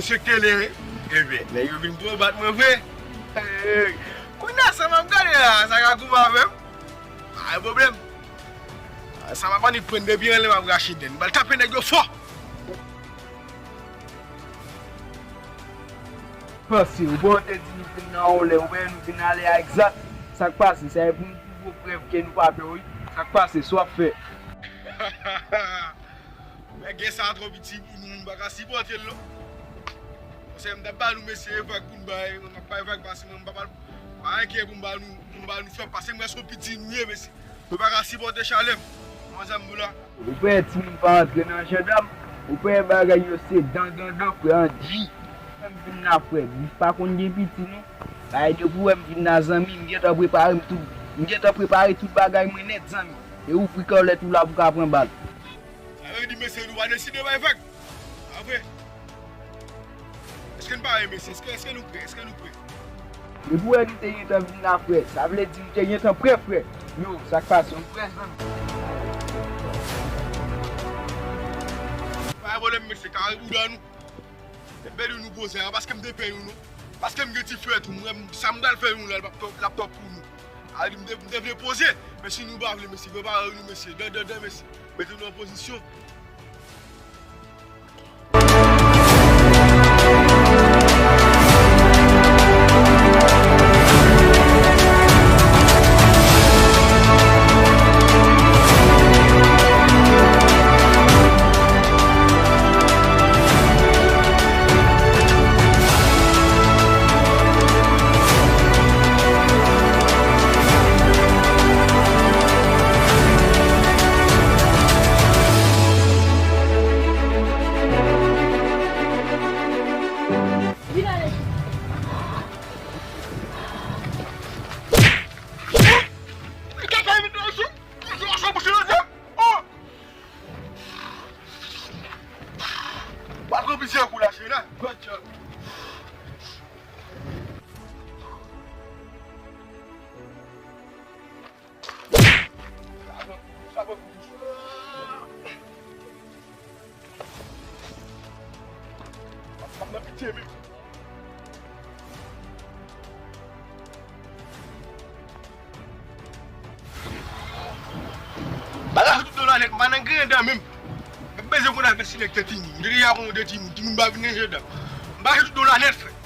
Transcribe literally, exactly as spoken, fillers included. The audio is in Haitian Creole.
Cheke le, wi. Ebyen, nèg yo vin pou yo bat mwen vre. Kounye a, sa m ap gade la, sa ka goumen avè m. Pa gen pwoblèm. Sa m ap annik pran depi anlè m ap rache dèn. M pral tape nèg yo fò. Panse, ou pa te di nou vin nan yon lè, ou pa nou vin ale a egzat. Sa k pase? Sa e pou nou pwouve w prèv ke nou pa pè w, wi. Sa k pase? Sa w ap fè? Men gen sa twò piti pou nou, m pa ka sipòte l non. Paske m t ap ba nou mesye vag pou n bay, mwen m ap bay vag pase mwen, m pa pa pa enke pou m ba nou, pou m ba nou fè pase mwen sou piti nou ye mesye. Mwen pa ka sipòte chalè m. Mwen sa m di w la. Ou pè timoun pa antre nan jandam, ou pè bagay yo se dan dan dan frè an di. Fè m vin la frè, m pa konn gen piti non. Bay de pou wè m vin la zanmi, m gentan prepare m tout, m gentan prepare tout bagay mwen nèt zanmi. E ouvri kòlèt ou la pou ka pran bal. Sa vle di mesye nou pa deside bay vag. Pa vre? Èske n pare mesye? Èske, èske nou prè? Èske nou prè? Depi w wè nou te gentan vin la frè, sa vle di nou te gentan prè frè. Yo, sa k pase? Nou prè zanmi. Pa gen pwoblèm mesye, kare bouda nou. Bèl nou poze a, paske m te pè nou non. Paske m gen ti frè tou, mwen, sa m pral fè nou la, l ap top, l ap top pou nou. A di m te, m te vle poze, men si nou pa vle, mesye, prepare nou, mesye. Dan, dan, dan, mesye. Mete nou an pozisyon. Patwon plizyè kou lache la. Good job. Bagay tout dola nèt, m pa nan griyen dan menm. M bezwen konn avè silèk tèt timoun. M te deja konn de timoun. Timoun pa vin nan jandam. M pa tout dola nèt, frè.